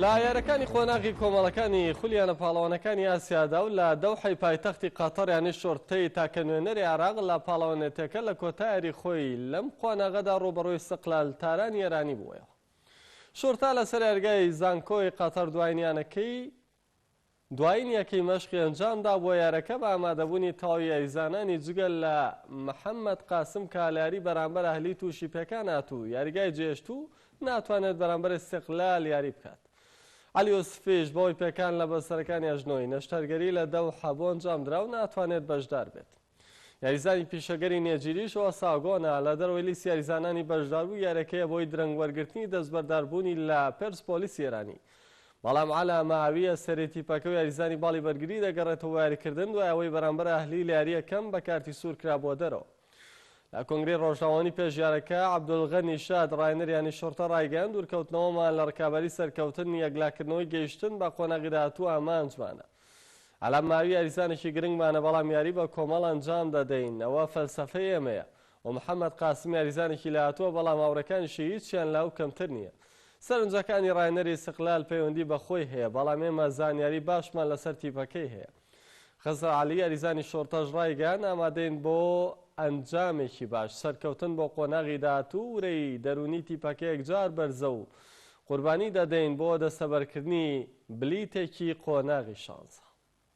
لە یاریەکانی قۆناغی کۆمەڵەکانی خولی یانە پاڵەوانەکانی ئاسیادا و لە دەوحەی پایتەختی قەتەر یانەی شۆرتەی تاکە نوێنەری عێراق لە پاڵەوانێتیەکە لە کۆتا یاری خۆی لەم قۆناغەدا ڕووبەڕووی ئیستقلال تارانی ئێرانی بووەوە. شۆرتا لەسەر یاریگای زانکۆی قەتەر دوایین یانەکەی دوایین یەکەی مەشقی ئەنجامدا بۆ یارەکە بە ئامادەبوونی تەواوی یاریزانانی جگە لە محەممەد قاسم کە لە یاری بەرامبەر ئەهلی تووشی پێکان هات و یاریگای جێهێشت و ناتوانێت بەرامبەر ئیستقلال یاری بکات. عەلی یوسفیش بەهۆی پێکان لە بەستەرەکانی ئەژنۆی نەشتەرگەری لە دەوحە بۆ ئەنجامدرا و ناتوانێت بەشدار بێت. یاریزانی پیشەگەری نێجیریش ئۆساگۆنا لە دەرەوەی لیستی یاریزانانی بەشداربووی یاریەکەیە بۆی درەنگ وەرگرتنی دەستبەرداربوونی لە پێرسپۆلیسی ئێرانی. بەڵام عەلا ماوی ئەستێرەی تیپەکە و یاریزانی باڵی بەرگری دەگەڕێتەوە بۆ یاریکردن دوای ئەوەی بەرامبەر ئەهلی لە یارییەکەم بە کارتی سوور کرابووە دەرەوە. لە کۆنگرەی ڕۆژنامەوانی پێش یارەکە، عەبدولغەنی شاد ڕاهێنەری یانەی شوڕتە ڕایگەیاند، دوورکەوتنەوەمان لە ڕکابەری سەرکەوتن، یەکلاکردنەوەی گەیشتن بە قۆناغی داهاتوو ئامانجمانە. عەلا ماوی یاریزانێکی گرنگمانە، بەڵام یاری بە کۆمەڵ ئەنجام دەدەین، ئەوە فەلسەفەی ئێمەیە. و محەمەد قاسم یاریزانێکی لێهاتووە، بەڵام هاوڕێکانیشی هیچیان لە ئەو کەمتر نییە. سەرنجەکانی ڕاهێنەری ئیستقلال پەیوەندی بە خۆی هەیە، بەڵام ئێمە زانیاری باشمان لەسەر تیپەکەی هەیە. خزر عەلی یاریزانی شۆرتەش ڕایگەیاند، ئامادەین بۆ ئەنجامێکی باش، سەرکەوتن بۆ قۆناغی داهاتوو، ورەی دەروونی تیپەکە یەکجار بەرزە و قوربانی دەدەین بۆ دەستەبەرکردنی بلیتێکی قۆناغی شانزە.